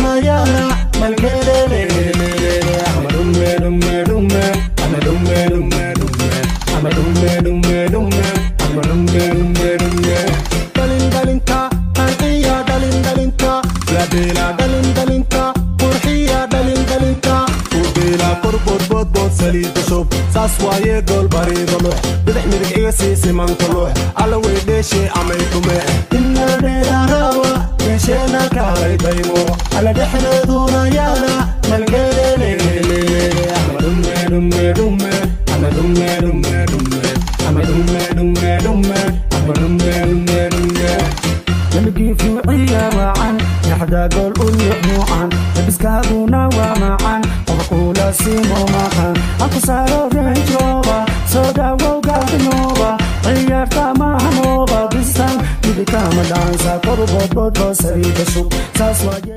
Dhexdeeduna yaala malkeelelelelele. Ama dhumme dhumme dhumme, ama dhumme dhumme dhumme, ama dhumme dhumme dhumme, ama dhumme dhumme dhumme. Dhalin dhalinta qanciya, dhalin dhalinta labeela, dhalin dhalinta qurxiya, dhalin dhalinta ubeela. Korbood boodbood, saliida shub, saas waaye gool bariido lux, bidix midig iga sii simanka lux, alla weydheeshe amay dhume. Inadheerarawa meesheena kaalay daymo, alla dhexdeeduna yaala malkeelelelelele. Ama dhumme dhumme dhumme, ama dhumme dhumme dhumme, ama dhumme dhumme dhumme, ama dhumme dhumme dhumme. Let me give you ciyaar wacan, dhexda gool u nuucnuucan, labiskaaguna waa macan, qof kula simo maqan, aan ku saaro Range Rover, soo dhawow gaadhinooba, ciyaarta mahanooba, this time midikama dhaansa, kor boodboodbo, saliida shub, saas waaye.